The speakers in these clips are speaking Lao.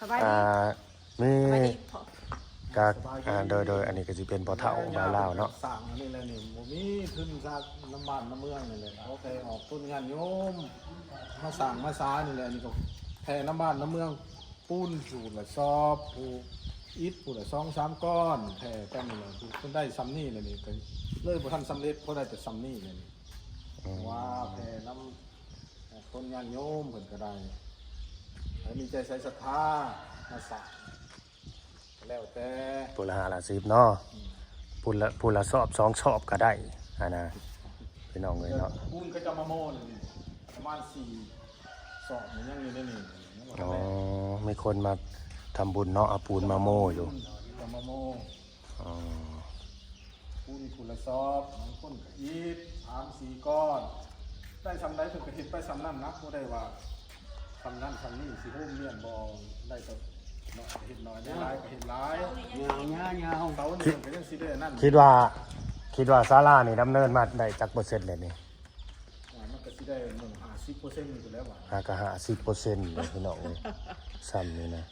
ສະບາຍດີ ອ່າ ມີ ສະບາຍດີພໍ່ ກະ ສະບາຍດີ ອ່າ ໂດຍ ໂດຍ ອັນນີ້ກໍຊິເປັນພໍ່ເຖົ້າບ່າວລາວເນາະ ສ້າງອັນນີ້ແຫຼະນີ້ ບໍ່ມີທຶນຈາກນຳບ້ານນຳເມືອງນີ້ແຫຼະ ເອົາແຕ່ອອກຕົນຍາດໂຍມ ມາສ້າງມາສານີ້ແຫຼະ ອັນນີ້ກໍແຜ່ນຳບ້ານນຳເມືອງ ປູນຜູ້ລະສອບ ຜູ້ອິດຜູ້ລະສອງສາມກ້ອນ ແຜ່ກັນນີ້ແຫຼະ ຜູ້ເພິ່ນໄດ້ຊ່ຳນີ້ແຫຼະນີ້ ກໍເລີຍບໍ່ທັນສຳເລັດ ພໍໄດ້ແຕ່ຊ່ຳນີ້ແຫຼະນີ້ ອືມ ວ່າແຜ່ນຳ ຄົນຍາດໂຍມເພິ່ນກໍໄດ້ ໃຜມີໃຈໃສສັດທາມາສ້າງ ແລ້ວແຕ່ ຜູ້ລະຫ້າລະສິບເນາະ ອືມ ຜູ້ລະ ຜູ້ລະສອບສອງສອບກໍໄດ້ຫັ້ນນະ ພີ່ນ້ອງເອີຍເນາະ ແຕ່ປູນເຂົາເຈົ້າມາໂມ້ນີ້ ປະມານສີ່ສອບ ຍັງຢູ່ໃນນີ້ ຍັງບໍ່ທັນແລ້ວ ອໍ ມີຄົນມາທຳບຸນເນາະ ເອົາປູນມາໂມ້ຢູ່ ເຂົາເຈົ້າມາໂມ້ ອໍ ຄູນຜູ້ລະສອບ ບາງຄົນກໍອີກສາມສີ່ກ້ອນ ໄດ້ຊ່ຳໃດເພິ່ນກໍເຮັດໄປຊ່ຳນັ້ນນະ ບໍ່ໄດ້ວ່າຊ່ຳນັ້ນຊ່ຳນີ້ ຊິໂຮມມຽນບໍ່ ໄດ້ກໍເນາະ ເຮັດໜ້ອຍໄດ້ຫຼາຍກໍເຮັດຫຼາຍ ຍາວໆໆ ເສົານີ້ເພິ່ນກໍຍັງຊິໄດ້ອັນນັ້ນ ຄິດວ່າ ຄິດວ່າສາລານີ້ດຳເນີນມາໄດ້ຈັກເປີເຊັນແລ້ວນີ້? ອ່າ ມັນກໍຊິໄດ້ໜຶ່ງຫ້າສິບເປີເຊັນນີ້ແຫຼະວ່າ ຫາກະຫ້າສິບເປີເຊັນເດ້ພີ່ນ້ອງເອີຍ ຊ່ຳນີ້ນະ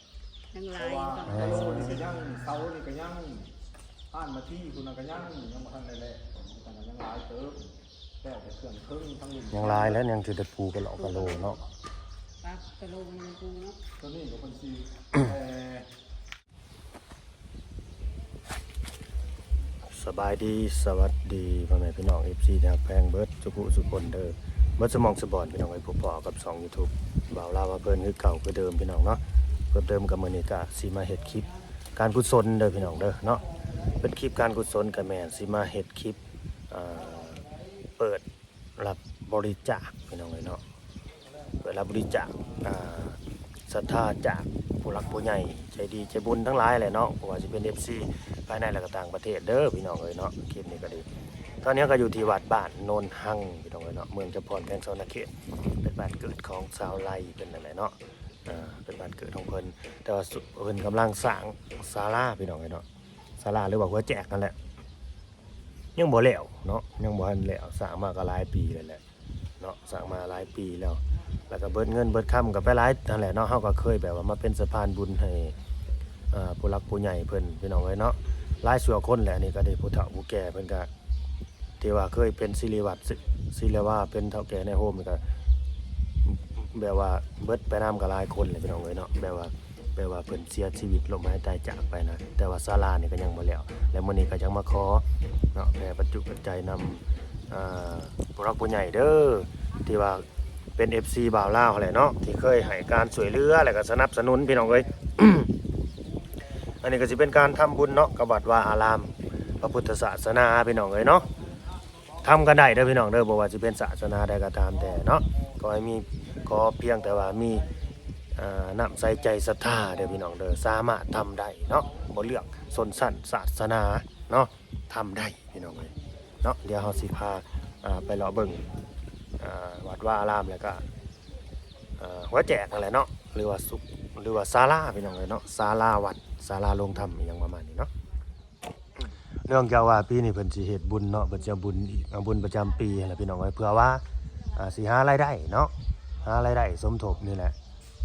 ຍັງຫຼາຍ ເພາະວ່າ ເອີ ໂລນີ້ກໍຍັງ ເສົານີ້ກໍຍັງ ຮ້ານມາທີພຸ້ນນະກໍຍັງ ຍັງບໍ່ທັນໄດ້ແລ້ວ ມັນກໍຍັງຫຼາຍເຕີບ ແລ້ວແຕ່ເຄື່ອງເທິງທັງນີ້ ຍັງຫຼາຍແຫຼະ ຍັງຊິໄດ້ປູກະຫຼອກກະໂຫຼເນາະ ປະກະໂຫຼມັນຍັງປູເນາະ ຕົວນີ້ກໍເພິ່ນຊິ ເອີ ສະບາຍດີ ສະຫວັດດີ ພໍ່ແມ່ພີ່ນ້ອງ ເອັຟຊີ ທີ່ຮັກແພງເບິດສູ່ຜູ້ສູ່ຄົນເດີ ເບິດສະໝອງສະບອນ ພີ່ນ້ອງເອີຍ ພົບພໍ້ກັບຊ່ອງຢູທູບ ບ່າວລາວພາເພີນ ຄືເກົ່າຄືເດີມ ພີ່ນ້ອງເນາະ ເພີ່ມເຕີມກັບມື້ນີ້ກະຊິມາເຮັດຄລິບການກຸສົນເດີ ພີ່ນ້ອງເດີເນາະ ເປັນຄລິບການກຸສົນກະແມ່ນຊິມາເຮັດຄລິບ ອ່າ ເປີດ ຮັບບໍລິຈາກ ພີ່ນ້ອງເອີຍເນາະ ເປີດຮັບບໍລິຈາກ ອ່າ ສັດທາຈາກຜູ້ຫຼັກຜູ້ໃຫຍ່ໃຈດີໃຈບຸນທັງຫຼາຍແຫຼະເນາະ ບໍ່ວ່າຊິເປັນ ເອັຟຊີ ພາຍໃນ ແລະ ກໍຕ່າງປະເທດເດີ ພີ່ນ້ອງເອີຍເນາະ ຄລິບນີ້ກໍດີ ຕອນນີ້ເຮົາກໍຢູ່ທີ່ວັດບ້ານໂນນຮັງ ພີ່ນ້ອງເອີຍເນາະ ເມືອງຈຳພອນ ແຂວງສະຫວັນນະເຂດ ເປັນບ້ານເກີດຂອງຊາວໄລເພິ່ນນັ້ນແຫຼະເນາະ ອ່າ ເປັນບ້ານເກີດຂອງເພິ່ນ ແຕ່ວ່າເພິ່ນກຳລັງສ້າງສາລາ ພີ່ນ້ອງເອີຍເນາະ ສາລາ ຫຼືວ່າຫົວແຈກນັ້ນແຫຼະ ຍັງບໍ່ແລ້ວເນາະ ຍັງບໍ່ທັນແລ້ວ ສ້າງມາກໍຫຼາຍປີແລ້ວແຫຼະເນາະ ສ້າງມາຫຼາຍປີແລ້ວ ແລ້ວກໍເບິດເງິນເບິດຄຳກໍໄປຫຼາຍຫັ້ນແຫຼະເນາະ ເຮົາກໍເຄີຍແບບວ່າມາເປັນສະພານບຸນໃຫ້ ອ່າ ຜູ້ຫຼັກຜູ້ໃຫຍ່ເພິ່ນ ພີ່ນ້ອງເອີຍເນາະ ຫຼາຍຊົ່ວຄົນແຫຼະ ອັນນີ້ກໍໄດ້ຜູ້ເຖົ້າຜູ້ແກ່ເພິ່ນກໍ ທີ່ວ່າເຄີຍເປັນສິລິວັດ ສິ ສິລະວາ ເປັນເຖົ້າແກ່ໃນໂຮມນີ້ກໍ ແບບວ່າເບິດໄປນຳກໍຫຼາຍຄົນແຫຼະ ພີ່ນ້ອງເອີຍເນາະ ແບບວ່າ ແບບວ່າເພິ່ນເສຍຊີວິດ ລົ້ມຫາຍຕາຍຈາກໄປນະ ແຕ່ວ່າສາລານີ້ກໍຍັງບໍ່ແລ້ວ ແລະ ມື້ນີ້ກໍຍັງມາຂໍເນາະ ແຜ່ປັດຈຸປັດໄຈນຳ ອ່າ ຜູ້ຫຼັກຜູ້ໃຫຍ່ເດີ ທີ່ວ່າເປັນ ເອັຟຊີ ບ່າວລາວຫັ້ນແຫຼະເນາະ ທີ່ເຄີຍໃຫ້ການຊ່ວຍເຫຼືອ ແລະ ກໍສະໜັບສະໜູນ ພີ່ນ້ອງເອີຍ ອັນນີ້ກໍຊິເປັນການທຳບຸນເນາະ ກັບວັດວາອາລາມ ພະພຸດທະສາສະໜາ ພີ່ນ້ອງເອີຍເນາະ ທຳກັນໄດ້ເດີພີ່ນ້ອງເດີ ບໍ່ວ່າຊິເປັນສາສະໜາໃດກໍຕາມແຕ່ເນາະ ຂໍໃຫ້ມີ ຂໍພຽງແຕ່ວ່າມີ ເອີ ນ້ຳໃສໃຈສັດທາເດີພີ່ນ້ອງເດີ ສາມາດທຳໄດ້ເນາະ ບໍ່ເລືອກຊົນຊັ້ນສາສະໜາເນາະ ທຳໄດ້ພີ່ນ້ອງເອີຍເນາະ ດຽວເຮົາຊິພາ ເອີ ໄປເລາະເບິ່ງ ເອີ ວັດວາອາລາມ ແລ້ວກະ ເອີ ຫົວແຈກຫັ້ນແຫຼະເນາະ ຫຼືວ່າສຸ ຫຼືວ່າສາລາພີ່ນ້ອງເອີຍເນາະ ສາລາວັດ ສາລາໂລງທຳ ອີ່ຫຍັງປະມານນີ້ເນາະ. ເນື່ອງຈາກວ່າປີນີ້ເພິ່ນຊິເຮັດບຸນເນາະ ເພິ່ນຊິເອົາບຸນອີກ ເອົາບຸນປະຈຳປີຫັ້ນແຫຼະພີ່ນ້ອງເອີຍ ເພື່ອວ່າ ອ່າ ຊິຫາລາຍໄດ້ເນາະ ຫາລາຍໄດ້ສົມທົບນີ້ແຫຼະ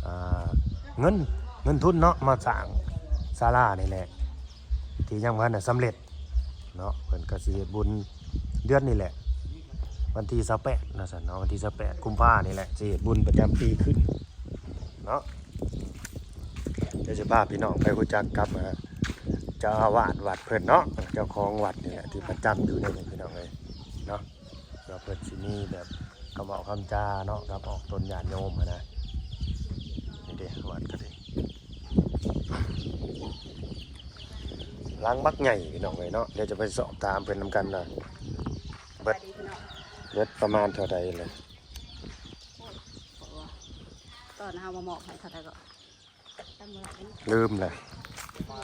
ອ່າ ເງິນ ເງິນທຶນເນາະ ມາສ້າງສາລານີ້ແຫຼະ ທີ່ຍັງບໍ່ທັນໄດ້ສຳເລັດເນາະ ເພິ່ນກໍຊິເຮັດບຸນເດືອນນີ້ແຫຼະ ວັນທີຊາວແປດເນາະ ຊັ້ນເນາະ ວັນທີຊາວແປດ ກຸມພານີ້ແຫຼະ ຊິເຮັດບຸນປະຈຳປີຂຶ້ນເນາະ. ດຽວຊິພາພີ່ນ້ອງໄປຮູ້ຈັກກັບ ອ່າ ເຈົ້າອາວາດວັດເພິ່ນເນາະ ເຈົ້າຂອງວັດນີ້ແຫຼະ ທີ່ປະຈຳຢູ່ໃນນີ້ພີ່ນ້ອງເອີຍເນາະ ວ່າເພິ່ນຊິມີແບບຄຳເວົ້າຄຳຈາເນາະ ກັບອອກຕົນຍາດໂຍມຫັ້ນນະ. ນີ້ເດ້ ວັດກໍດີ ຫຼັງບັກໃຫຍ່ພີ່ນ້ອງເອີຍເນາະ ດຽວຈະໄປສອບຖາມເພິ່ນນຳກັນວ່າເບິດ ເບິດປະມານເທົ່າໃດແຫຼະ ຕອນເຮົາມາມອບໃຫ້ເທົ່າໃດກໍ ລືມແຫຼະ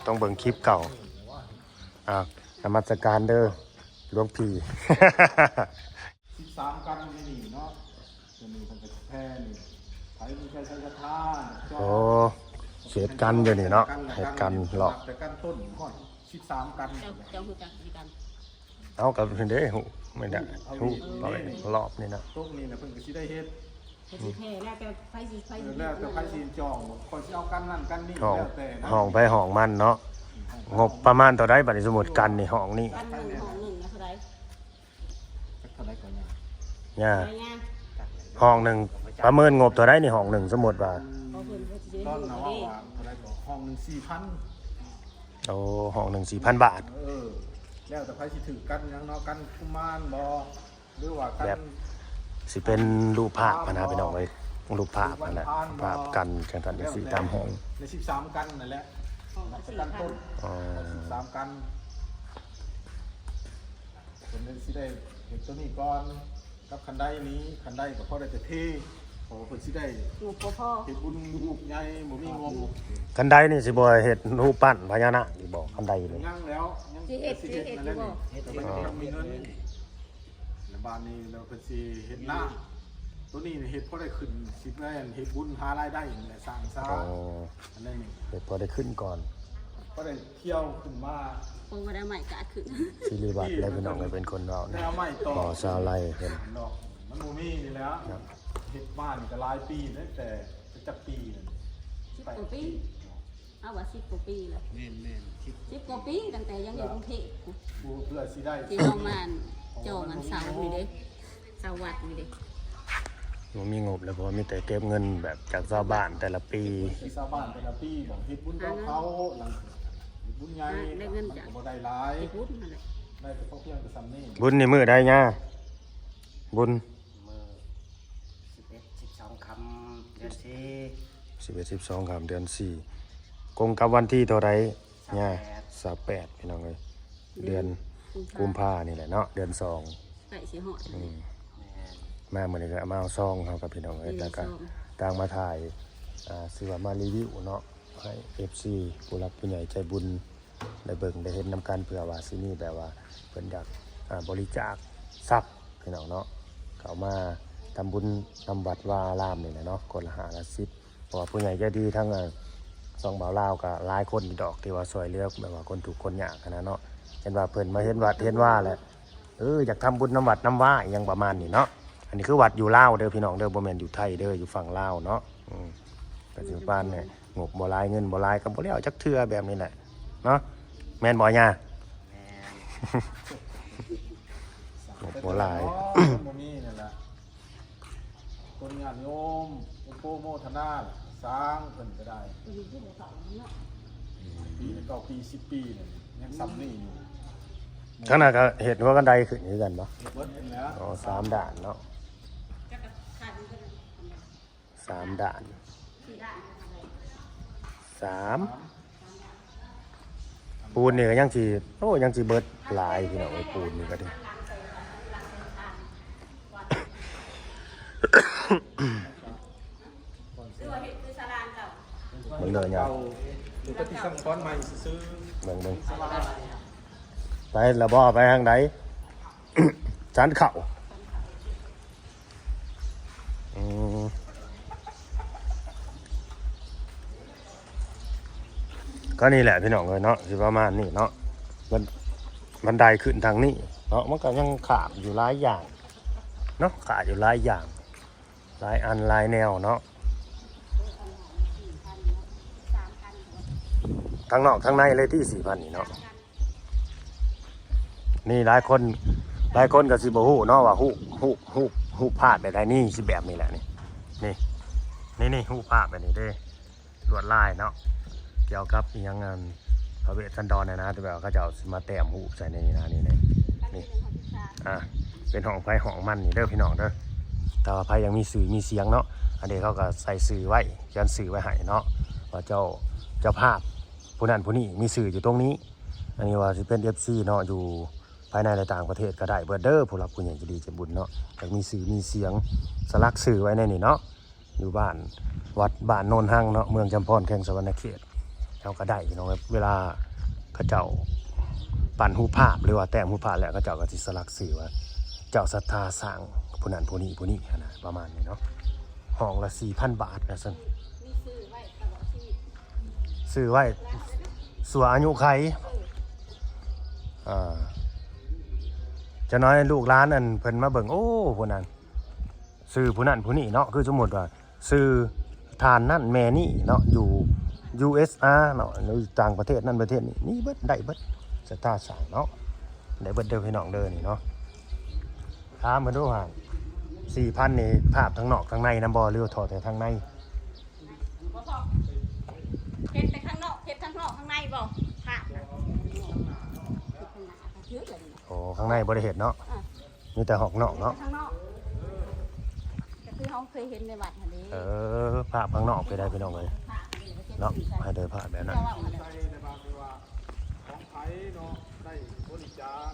ຕ້ອງເບິ່ງຄລິບເກົ່າ. ອ່າ ນະມັດສະການເດີຫຼວງພີ່. ສິບສາມກັນຢູ່ໃນນີ້ເນາະ ຕົວນີ້ເພິ່ນກໍແຜ່ນີ້ ໃຜມີໃຈໃສ່ສັດທາ ໂອ້ ເຂດກັນຢູ່ນີ້ເນາະ ເຂດກັນລອບ ແຕ່ກັນຕົ້ນຮອດສິບສາມກັນ ເຈົ້າ ເຈົ້າຮູ້ຈັກຄືກັນ ເອົາ ກໍເພິ່ນເດ້ ຮູ້ ແມ່ນລະ ຮູ້ ເອົາ ເອົາ ລອບນີ້ນະ ຕົກນີ້ນະ ເພິ່ນກໍຊິໄດ້ເຮັດ ກໍຊິແຜ່ ແລ້ວແຕ່ໃຜຊິ ໃຜຊິ ເອີ ແລ້ວແຕ່ໃຜຊິຈອງ ຂ້ອຍຊິເອົາກັນນັ້ນກັນນີ້ ຫ້ອງ ແລ້ວແຕ່ນະ ຫ້ອງໃຜຫ້ອງມັນເນາະ. ອືມ ງົບປະມານເທົ່າໃດ ບັດນີ້ ສົມມຸດກັນນີ້ ຫ້ອງນີ້ ກັນໜຶ່ງ ຫ້ອງໜຶ່ງນະ ເທົ່າໃດ? ຈັກເທົ່າໃດກໍຍັງ ຍ່າ ໃດຍ່າ ຫ້ອງໜຶ່ງປະເມີນງົບເທົ່າໃດນີ້? ຫ້ອງໜຶ່ງ ສົມມຸດວ່າ ອືມ ເພາະເພິ່ນ ເພິ່ນຊິໄດ້ຮູ້ເດ້ ຕອນນັ້ນເວົ້າວ່າເທົ່າໃດກໍ ຫ້ອງໜຶ່ງສີ່ພັນ. ໂອ້ ຫ້ອງໜຶ່ງສີ່ພັນບາດ. ເອີ ແລ້ວແຕ່ໃຜຊິຖືກກັນຫຍັງເນາະ ກັນກຸມານບໍ່ ຫຼືວ່າກັນ ແບບຊິເປັນຮູບພາບຫັ້ນນະ ພີ່ນ້ອງເອີຍ ຮູບພາບຫັ້ນແຫຼະ ຮູບພາບກັນຈັ່ງຊັ້ນຈັ່ງຊີ້ ຕາມຫ້ອງ ໃນສິບສາມກັນນັ້ນແຫຼະ ນັບແຕ່ກັນຕົ້ນ ອໍ ສິບສາມກັນ ເພິ່ນຊິໄດ້ເຮັດໂຕນີ້ກ່ອນ ກັບຄັນໄດນີ້ ຄັນໄດກໍພໍໄດ້ແຕ່ເທ ເພາະວ່າເພິ່ນຊິໄດ້ງົບບໍ່ພໍ ເຮັດບຸນຮູບໃຫຍ່ ບໍ່ມີງົບ. ຄັນໄດນີ້ຊິບໍ່ເຮັດຮູບປັ້ນພະຍານາກອີກບໍ່? ຄັນໄດນີ້ຍັງແລ້ວ ຍັງຊິເຮັດ ຊິເຮັດຢູ່ບໍ່? ເຮັດ ເຮັດ ເຮັດ ເຮັດ ມີເງິນ ແລ້ວບາດນີ້ແລ້ວເພິ່ນຊິເຮັດນາ ໂຕນີ້ເຮັດພໍໄດ້ຂຶ້ນ ຊິແມ່ນເຮັດບຸນຫາລາຍໄດ້ນີ້ແຫຼະ ສ້າງຊາ ອໍ ອັນນັ້ນນີ້ ເຮັດພໍໄດ້ຂຶ້ນກ່ອນ ພໍໄດ້ທ່ຽວຂຶ້ນມາ ບໍ່ໄດ້ໄມ້ກາດຂຶ້ນ ສິລິວັດແລ້ວ ພີ່ນ້ອງເອີຍ ເປັນຄົນເວົ້ານະ ບໍ່ຊາວໄລເພິ່ນເນາະ ມັນບໍ່ມີນີ້ແຫຼະ ເຮັດມານີ້ກໍຫຼາຍປີແລ້ວ ແຕ່ຈັກປີນັ້ນ ສິບກວ່າປີ ເອົາວ່າສິບກວ່າປີແລ້ວ ແມ່ນໆ ສິບ ສິບກວ່າປີ ຕັ້ງແຕ່ຍັງຢູ່ກຸງເທບ ເພື່ອ ເພື່ອຊິໄດ້ ທີ່ເຮົາມາຈອງອັນເຊົ່ານີ້ເດ້ ເຊົ່າວັດນີ້ເດ້ ບໍ່ມີງົບແລ້ວ ເພາະວ່າມີແຕ່ເກັບເງິນແບບຈາກຊາວບ້ານແຕ່ລະປີ ຊາວບ້ານແຕ່ລະປີ ບອກເຮັດບຸນກັບເຂົາ ຫຼັງເຮັດບຸນໃຫຍ່ ໄດ້ເງິນຈາກ ມັນກໍບໍ່ໄດ້ຫຼາຍ ເຮັດບຸນຫັ້ນແຫຼະ ໄດ້ແຕ່ພໍພຽງແຕ່ສ່ຳນີ້. ບຸນນີ້ມື້ໃດຍ່າ? ບຸນ ມື້ສິບເອັດ ສິບສອງຄ່ຳເດືອນສີ່ ສິບເອັດ ສິບສອງຄ່ຳເດືອນສີ່ ກົງກັບວັນທີເທົ່າໃດຍ່າ? ຊາວແປດ ຊາວແປດ ພີ່ນ້ອງເອີຍ ເດືອນ ເດືອນກຸມພາ ກຸມພານີ້ແຫຼະເນາະ ເດືອນສອງ ໃກ້ຊິຮອດ ອືມ ແມ່ນ ມາມື້ນີ້ກໍມາເອົາຊອງເຮົາກັບພີ່ນ້ອງເອີຍ ແລ້ວກໍຕ່າງມາຖ່າຍ ອ່າ ຊື່ວ່າມາຣີວິວເນາະ ໃຫ້ເອັຟຊີ ຜູ້ຫຼັກຜູ້ໃຫຍ່ໃຈບຸນ ໄດ້ເບິ່ງໄດ້ເຫັນນຳກັນ ເພື່ອວ່າຊິມີແບບວ່າເພິ່ນຢາກ ອ່າ ບໍລິຈາກຊັບພີ່ນ້ອງເນາະ ເຂົ້າມາທຳບຸນນຳວັດວາອາລາມນີ້ແຫຼະເນາະ ຄົນລະຫ້າລະສິບ ເພາະວ່າຜູ້ໃຫຍ່ໃຈດີທາງ ອ່າ ຊ່ອງບ່າວລາວກໍຫຼາຍຄົນຢູ່ດອກ ທີ່ວ່າຊ່ວຍເຫຼືອແບບວ່າຄົນທຸກຄົນຍາກຫັ້ນນະເນາະ ເຫັນວ່າເພິ່ນມາເຫັນວັດເຫັນວາແຫຼະ ເອີ ຢາກທຳບຸນນຳວັດນຳວາ ອີ່ຫຍັງປະມານນີ້ເນາະ. ອັນນີ້ຄືວັດຢູ່ລາວເດີພີ່ນ້ອງເດີ ບໍ່ແມ່ນຢູ່ໄທເດີ ຢູ່ຝັ່ງລາວເນາະ ອືມ ປັດຈຸບັນນີ້ງົບບໍ່ຫຼາຍ ເງິນບໍ່ຫຼາຍ ກໍບໍ່ແລ້ວຈັກເທື່ອ ແບບນີ້ແຫຼະເນາະ ແມ່ນບໍ່ຍ່າ? ແມ່ນ ງົບບໍ່ຫຼາຍ ບໍ່ມີນັ້ນລະ ຄົນຍາດໂຍມ ໂອໂປໂມທະນາ ສ້າງເພິ່ນກໍໄດ້ ປີເກົ້າປີ ສິບປີ ຍັງສ່ຳນີ້ຢູ່. ທາງນັ້ນກໍເຮັດຫົວກັນໄດຂຶ້ນຄືກັນບໍ່? ເຮັດເບິດແລ້ວ ອໍ ສາມດ້ານເນາະ ສາມດ້ານ ສາມ ປູນນີ້ກໍຍັງຊິ ໂອ້ ຍັງຊິເບິດຫຼາຍພີ່ນ້ອງເອີຍ ປູນນີ້ກໍດີ ເບິ່ງເດີຍາ ເບິ່ງໆ ໄປລະບໍ່ ໄປທາງໃດ? ສັນເຂົ້າ ອືມ ກໍນີ້ແຫຼະພີ່ນ້ອງເອີຍເນາະ ຊິປະມານນີ້ເນາະ ບັນ ບັນໄດຂຶ້ນທາງນີ້ເນາະ ມັນກໍຍັງຂາດຢູ່ຫຼາຍຢ່າງເນາະ ຂາດຢູ່ຫຼາຍຢ່າງ ຫຼາຍອັນຫຼາຍແນວເນາະ ທັງນອກທັງໃນເລີຍຕິ ສີ່ພັນນີ້ເນາະ. ນີ້ຫຼາຍຄົນ ຫຼາຍຄົນກໍຊິບໍ່ຮູ້ເນາະວ່າຮູບ ຮູບ ຮູບ ຮູບພາບແບບໃດ ນີ້ຊິແບບນີ້ແຫຼະ ນີ້ ນີ້ ນີ້ ຮູບພາບແບບນີ້ເດ້ ລວດລາຍເນາະ ກ່ຽວກັບອີ່ຫຍັງ ອັນ ພະເວດສັນດອນນະນະ ທີ່ແບບວ່າເຂົາເຈົ້າຊິມາແຕ້ມຮູບໃສ່ໃນນີ້ນະ ນີ້ ນີ້ ນີ້ ອ່າ ເປັນຫ້ອງໃຜຫ້ອງມັນນີ້ເດີພີ່ນ້ອງເດີ ຖ້າວ່າໃຜຢາກມີຊື່ມີສຽງເນາະ ອັນນີ້ເຂົາກໍໃສ່ຊື່ໄວ້ ຂຽນຊື່ໄວ້ໃຫ້ເນາະ ວ່າເຈົ້າ ເຈົ້າພາບ ຜູ້ນັ້ນຜູ້ນີ້ມີຊື່ຢູ່ຕົງນີ້ ອັນນີ້ວ່າຊິເປັນເອັຟຊີເນາະ ຢູ່ພາຍໃນ ແລະ ຕ່າງປະເທດກໍໄດ້ເບິດເດີ ຜູ້ຫຼັກຜູ້ໃຫຍ່ໃຈດີໃຈບຸນເນາະ ຢາກມີຊື່ມີສຽງ ສະຫຼັກຊື່ໄວ້ໃນນີ້ເນາະ ຢູ່ບ້ານ ວັດບ້ານໂນນຮັງເນາະ ເມືອງຈຳພອນ ແຂວງສະຫວັນນະເຂດ ເຮົາກໍໄດ້ພີ່ນ້ອງ ເວລາເຂົາເຈົ້າປັ້ນຮູບພາບ ຫຼືວ່າແຕ້ມຮູບພາບແລ້ວ ເຂົາເຈົ້າກໍຊິສະຫຼັກຊື່ວ່າ ເຈົ້າສັດທາສ້າງຜູ້ນັ້ນຜູ້ນີ້ຜູ້ນີ້ຫັ້ນນະ ປະມານນີ້ເນາະ ຫ້ອງລະສີ່ພັນບາດວ່າຊັ້ນ ມີຊື່ໄວ້ຕະຫຼອດຊີວິດ ຊື່ໄວ້ຊົ່ວອາຍຸໄຂ ເອີ ອ່າ ຈັກໜ້ອຍລູກຫຼານອັນເພິ່ນມາເບິ່ງ ໂອ້ ຜູ້ນັ້ນ ຊື່ຜູ້ນັ້ນຜູ້ນີ້ເນາະ ຄືສົມມຸດວ່າຊື່ທ່ານນັ້ນແມ່ນີ້ເນາະ ຢູ່ ຢູເອສອາ ເນາະ ຫຼືຕ່າງປະເທດນັ້ນປະເທດນີ້ ມີເບິດ ໄດ້ເບິດ ສັດທາສ້າງເນາະ ໄດ້ເບິດເດີພີ່ນ້ອງເດີ ນີ້ເນາະ. ຖາມເພິ່ນດູຫາ ສີ່ພັນ ນີ້ພາບທາງນອກທາງໃນນຳບໍ່ ຫຼືວ່າຖອດແຕ່ທາງໃນ? ບໍ່ພໍ ເຮັດແຕ່ຂ້າງນອກ ເຮັດຂ້າງນອກ ຂ້າງໃນບໍ່ ພາບນະ? ໂອ້ ຂ້າງໃນບໍ່ໄດ້ເຮັດເນາະ ອ່າ ມີແຕ່ຫ້ອງນອກເນາະ ເຮັດແຕ່ຂ້າງນອກ ກໍຄືເຮົາເຄີຍເຫັນໃນວັດຫັ້ນເດ້. ເອີ ພາບຂ້າງນອກໄປໄດ້ພີ່ນ້ອງເອີຍ ພາບນີ້ກໍເຮັດ ເນາະ ໃຫ້ໄດ້ພາບແບບນັ້ນ ເຈົ້າເວົ້າຫັ້ນແຫຼະ ຂອງໃຜເນາະ ໄດ້ບໍລິຈາກ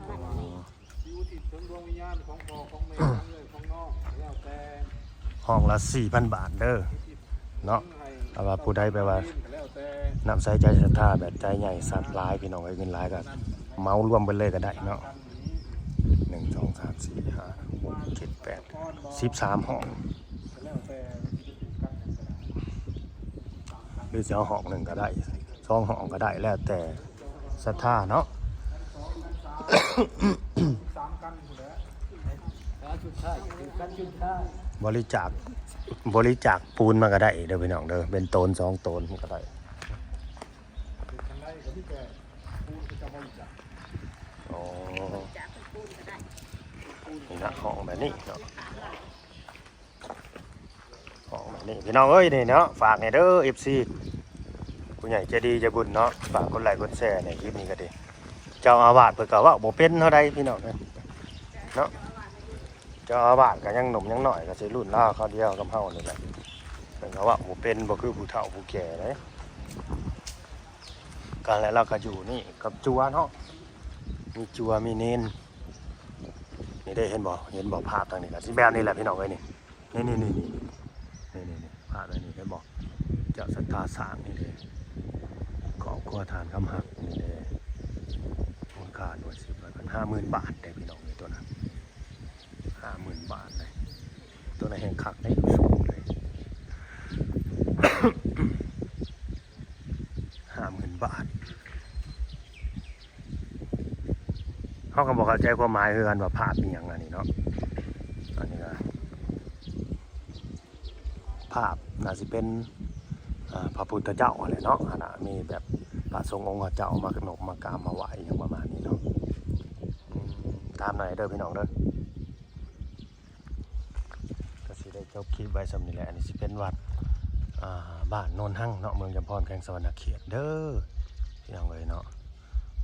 ອືມ ຊິອຸທິດເຖິງດວງວິນຍານຂອງພໍ່ຂອງແມ່ ຂອງເອື້ອຍຂອງນ້ອງ ແລ້ວແຕ່ ຫ້ອງລະສີ່ພັນບາດເດີເນາະ. ຖ້າວ່າຜູ້ໃດແບບວ່ານ້ຳໃສໃຈສັດທາ ແບບໃຈໃຫຍ່ສັດຫຼາຍ ພີ່ນ້ອງເອີຍ ເງິນຫຼາຍກໍເໝົາລວມເບິດເລີຍກໍໄດ້ເນາະ. ໜຶ່ງ ສອງ ສາມ ສີ່ ຫ້າ ຫົກ ເຈັດ ແປດ ສິບສາມຫ້ອງ ຫຼືຊິເອົາຫ້ອງໜຶ່ງກໍໄດ້ ສອງຫ້ອງກໍໄດ້ ແລ້ວແຕ່ ສັດທາເນາະ. ບໍລິຈາກ ບໍລິຈາກປູນມາກໍໄດ້ເດີພີ່ນ້ອງເດີ ເປັນໂຕນສອງໂຕນກໍໄດ້. ອໍ ນີ້ນະ ຫ້ອງແບບນີ້ເນາະ. ອອກມານີ້ພີ່ນ້ອງເອີຍ ນີ້ເນາະ ຝາກແດ່ເດີ ເອັຟຊີ ຜູ້ໃຫຍ່ໃຈດີໃຈບຸນເນາະ ຝາກກົດໄລກົດແຊແດ່ ຄລິບນີ້ກໍດີ. ເຈົ້າອາວາດເພິ່ນກໍເວົ້າບໍ່ເປັນເທົ່າໃດພີ່ນ້ອງເອີຍເນາະ ເຈົ້າອາວາດກໍຍັງໜຸ່ມຍັງນ້ອຍ ກໍຊິລຸ້ນລາວຄາວດຽວກັບເຮົານີ້ແຫຼະ ເພິ່ນກໍເວົ້າບໍ່ເປັນ ບໍ່ຄືຜູ້ເຖົ້າຜູ້ແກ່ເດ້. ກໍແລ້ວ ລາວກໍຢູ່ນີ້ກັບຈົວເນາະ ມີຈົວມີເນນ ນີ້ເດ້ ເຫັນບໍ່ ເຫັນບໍ່ ພາບທາງນີ້ກໍຊິແບບນີ້ແຫຼະພີ່ນ້ອງເອີຍ ນີ້ ນີ້ໆໆ ພາບແບບນີ້ເຫັນບໍ່ ເຈົ້າສັດທາສ້າງນີ້ເດ້ ຄອບຄົວທ່ານຄຳຮັກນີ້ເດ້ ມູນຄ່າໜ່ວຍສິບ ຫ້າໝື່ນບາດເດ້ພີ່ນ້ອງເອີຍ ໂຕນັ້ນ ຫ້າໝື່ນບາດເດ້ ໂຕນັ້ນແຮງຄັກເດ້ ສູງເລີຍ ຫ້າໝື່ນບາດ. ເຮົາກໍບໍ່ເຂົ້າໃຈຄວາມໝາຍຄືກັນວ່າພາບອີ່ຫຍັງອັນນີ້ເນາະ ອັນນີ້ກໍພາບໜ້າຊິເປັນ ເອີ ພະພຸດທະເຈົ້າຫັ້ນແຫຼະເນາະ ອັນນະ ມີແບບພະສົງອົງເຂົາເຈົ້າມານົບມາກາບມາໄຫວ້ຫຍັງປະມານນີ້ເນາະ ອືມ ຕາມນັ້ນເດີພີ່ນ້ອງເດີ. ກໍຊິໄດ້ຈົບຄລິບໄວ້ສ່ຳນີ້ແຫຼະ ອັນນີ້ຊິເປັນວັດ ອ່າ ບ້ານໂນນຮັງເນາະ ເມືອງຈຳພອນ ແຂວງສະຫວັນນະເຂດເດີ ພີ່ນ້ອງເອີຍເນາະ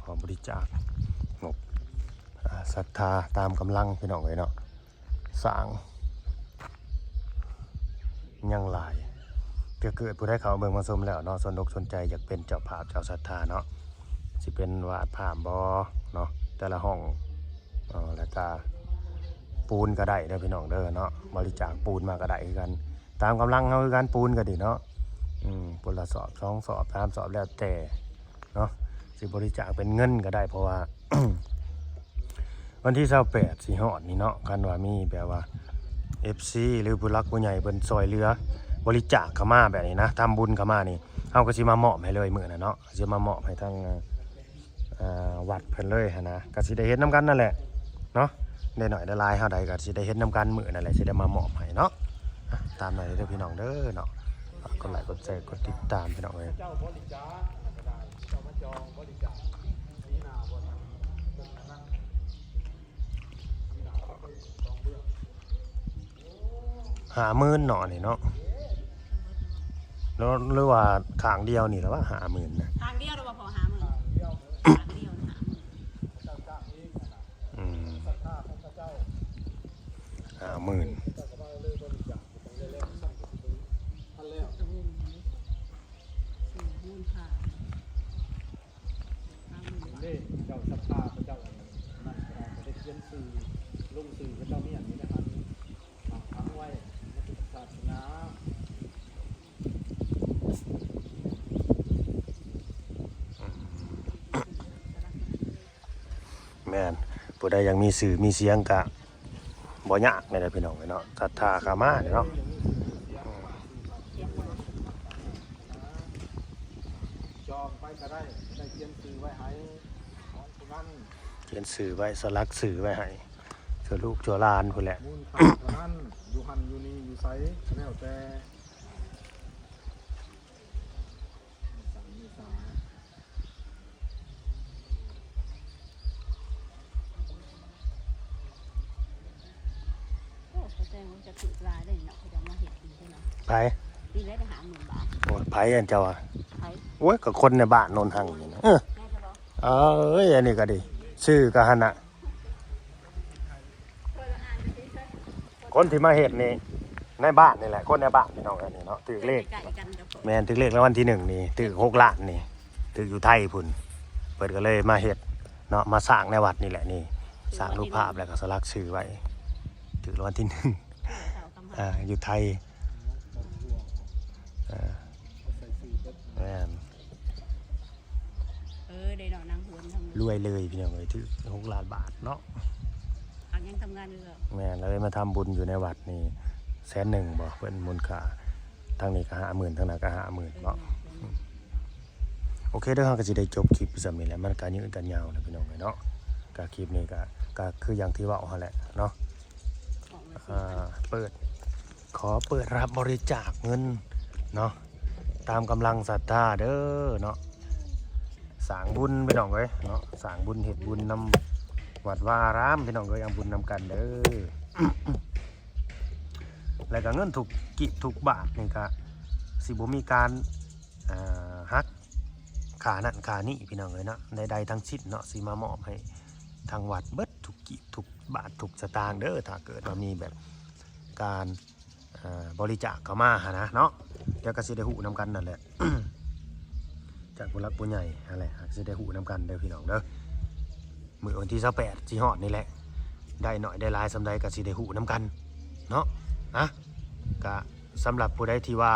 ຂໍບໍລິຈາກງົບ ອ່າ ສັດທາຕາມກຳລັງ ພີ່ນ້ອງເອີຍເນາະ ສ້າງຍັງຫຼາຍ ເພື່ອເກີດຜູ້ໃດເຂົ້າເບິ່ງມາຊົມແລ້ວເນາະ ສົນອົກສົນໃຈຢາກເປັນເຈົ້າພາບເຈົ້າສັດທາເນາະ ຊິເປັນວາດພາບບໍເນາະ ແຕ່ລະຫ້ອງ ເອີ ແລ້ວກະປູນກໍໄດ້ເດີພີ່ນ້ອງເດີເນາະ ບໍລິຈາກປູນມາກໍໄດ້ຄືກັນ ຕາມກຳລັງເຮົາຄືກັນ ປູນກໍດີເນາະ ອືມ ຄົນລະສອບ ສອງສອບ ສາມສອບ ແລ້ວແຕ່ເນາະ ຊິບໍລິຈາກເປັນເງິນກໍໄດ້ ເພາະວ່າ ວັນທີຊາວແປດຊິຮອດນີ້ເນາະ ຄັນວ່າມີແບບວ່າເອັຟຊີ ຫຼືຜູ້ຫຼັກຜູ້ໃຫຍ່ເພິ່ນຊ່ວຍເຫຼືອ ບໍລິຈາກເຂົ້າມາແບບນີ້ນະ ທຳບຸນເຂົ້າມານີ້ ເຮົາກໍຊິມາມອບໃຫ້ເລີຍມື້ນັ້ນເນາະ ຊິມາມອບໃຫ້ທາງ ອ່າ ວັດເພິ່ນເລີຍຫັ້ນນະ ກໍຊິໄດ້ເຮັດນຳກັນນັ້ນແຫຼະເນາະ ໄດ້ໜ້ອຍໄດ້ຫຼາຍເທົ່າໃດກໍຊິໄດ້ເຮັດນຳກັນມື້ນັ້ນແຫຼະ ຊິໄດ້ມາມອບໃຫ້ເນາະ. ອ່ະ ຕາມນັ້ນເດີພີ່ນ້ອງເດີເນາະ ຝາກກົດໄລກົດແຊ ກົດຕິດຕາມພີ່ນ້ອງເອີຍ. ຫ້າໝື່ນເນາະ ອັນນີ້ເນາະ ຫຼື ຫຼືວ່າຂ້າງດຽວນີ້ລະວ່າ ຫ້າໝື່ນນະ ຂ້າງດຽວລະວ່າພໍ ຫ້າໝື່ນ ຂ້າງດຽວນະ ຫ້າໝື່ນ ອືມ ຫ້າໝື່ນ ເດ້ ເຈົ້າສັດທາເຂົາເຈົ້າອັນນັ້ນກໍໄດ້ ກໍໄດ້ຂຽນຊື່ ລົງຊື່ເຂົາເຈົ້າມີອັນນີ້ນະ ອັນຝັງໄວ້ໃນພຸດທະສາສະໜາ. ແມ່ນ ຜູ້ໃດຢາກມີຊື່ມີສຽງກະ ບໍ່ຍາກນີ້ແຫຼະພີ່ນ້ອງເອີຍເນາະ ສັດທາເຂົ້າມານີ້ເນາະ ຈອງໄປກໍໄດ້ ໄດ້ຂຽນຊື່ໄວ້ໃຫ້ຂອງຜູ້ນັ້ນ ຂຽນຊື່ໄວ້ ສະຫຼັກຊື່ໄວ້ໃຫ້ ສ ກໍລູກຊົ່ວຫຼານພຸ້ນແຫຼະ ມູນຄ່າເທົ່ານັ້ນ ຢູ່ຫັ້ນຢູ່ນີ້ຢູ່ໃສກໍແລ້ວແຕ່ ໂອ້ ສະແດງວ່າຈະຖືກຫຼາຍເດ້ເນາະ ເຂົາຈະມາເຮັດດີເດ້ເນາະ ໃຜ? ປີລະໄດ້ຫ້າໝື່ນບາດ ໂອ້ຍ ໃຜອັນເຈົ້າວ່າ ໃຜ? ໂອ້ຍ ກໍຄົນໃນບ້ານໂນນຫັ້ນນີ້ນະ ເອີ ແມ່ນບໍ່? ເອີຍ ອັນນີ້ກໍດີ ຊື່ກໍຫັ້ນນະ ຄົນທີ່ມາເຮັດນີ້ໃນບ້ານນີ້ແຫຼະ ຄົນໃນບ້ານພີ່ນ້ອງເອີຍ ນີ້ເນາະ ຖືກເລກ ໃກ້ໆກັນກັບ ແມ່ນ ຖືກເລກລາງວັນທີໜຶ່ງນີ້ ຖືກຫົກລ້ານນີ້ ຖືກຢູ່ໄທພຸ້ນ ເພິ່ນກໍເລີຍມາເຮັດເນາະ ມາສ້າງໃນວັດນີ້ແຫຼະນີ້ ສ້າງຮູບພາບແລ້ວກໍສະຫຼັກຊື່ໄວ້ ຖືກລາງວັນທີໜຶ່ງ ອ່າ ຢູ່ໄທ ອ່າ ແມ່ນ ເອີ ໄດ້ເນາະ ນາງຫວນທຳ ລວຍເລີຍພີ່ນ້ອງເອີຍ ຖືກຫົກລ້ານບາດເນາະ ຫາກຍັງທຳງານຢູ່ ແມ່ນ ລາວໄດ້ມາທຳບຸນຢູ່ໃນວັດນີ້ແສນໜຶ່ງບໍ່ ເພິ່ນມູນຄ່າ ທາງນີ້ກໍຫ້າໝື່ນ ທາງນັ້ນກໍຫ້າໝື່ນເນາະ ເອີ ໂອເຄເດີ ເຮົາກໍຊິໄດ້ຈົບຄລິບສ່ຳນີ້ແຫຼະ ມັນກໍຍືດກັນຍາວແລ້ວພີ່ນ້ອງເອີຍເນາະ ກໍຄລິບນີ້ກໍ ກໍຄືຢ່າງທີ່ເວົ້າຫັ້ນແຫຼະເນາະ ອ່າ ເປີດ ຂໍເປີດຮັບບໍລິຈາກເງິນເນາະ ຕາມກຳລັງສັດທາເດີເນາະ ສ້າງບຸນພີ່ນ້ອງເອີຍເນາະ ສ້າງບຸນເຮັດບຸນນຳວັດວາອາຣາມພີ່ນ້ອງເອີຍ ເອົາບຸນນຳກັນເດີ ແລ້ວກໍເງິນທຸກກີບທຸກບາດນີ້ກໍຊິບໍ່ມີການ ອ່າ ຫັກຄ່ານັ້ນຄ່ານີ້ພີ່ນ້ອງເອີຍເນາະ ໃດໆທັງສິ້ນເນາະ ຊິມາມອບໃຫ້ທາງວັດເບິດທຸກກີບທຸກບາດທຸກສະຕາງເດີ ຖ້າເກີດວ່າມີແບບການ ອ່າ ບໍລິຈາກເຂົ້າມາຫັ້ນນະເນາະ ດຽວກໍຊິໄດ້ຮູ້ນຳກັນນັ້ນແຫຼະ ຈາກຜູ້ຫຼັກຜູ້ໃຫຍ່ຫັ້ນແຫຼະ ກໍຊິໄດ້ຮູ້ນຳກັນເດີພີ່ນ້ອງເດີ ມື້ວັນທີຊາວແປດຊິຮອດນີ້ແຫຼະ ໄດ້ໜ້ອຍໄດ້ຫຼາຍສ່ຳໃດກໍຊິໄດ້ຮູ້ນຳກັນເນາະ ນະ ກະສຳລັບຜູ້ໃດທີ່ວ່າ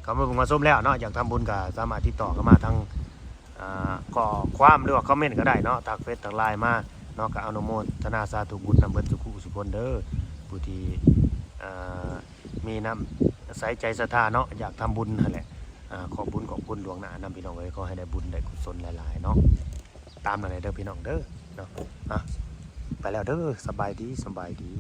ເຂົ້າມາເບິ່ງມາຊົມແລ້ວເນາະ ຢາກທຳບຸນກໍສາມາດຕິດຕໍ່ເຂົ້າມາທາງ ອ່າ ຂໍ້ຄວາມ ຫຼືວ່າຄອມເມັນກໍໄດ້ເນາະ ທັກເຟສທັກໄລນ໌ມາເນາະ ກໍອະນຸໂມທະນາສາທຸບຸນນຳເບິດສູ່ຄູ່ສູ່ຄົນເດີ ຜູ້ທີ່ ອ່າ ມີນ້ຳໃສໃຈສັດທາເນາະ ຢາກທຳບຸນຫັ້ນແຫຼະ ອ່າ ຂອບບຸນຂອບຄຸນລ່ວງໜ້ານຳພີ່ນ້ອງເອີຍ ຂໍໃຫ້ໄດ້ບຸນໄດ້ກຸສົນຫຼາຍໆເນາະ ຕາມນັ້ນເດີພີ່ນ້ອງເດີເນາະ ອ່ະ ໄປແລ້ວເດີ ສະບາຍດີ ສະບາຍດີ.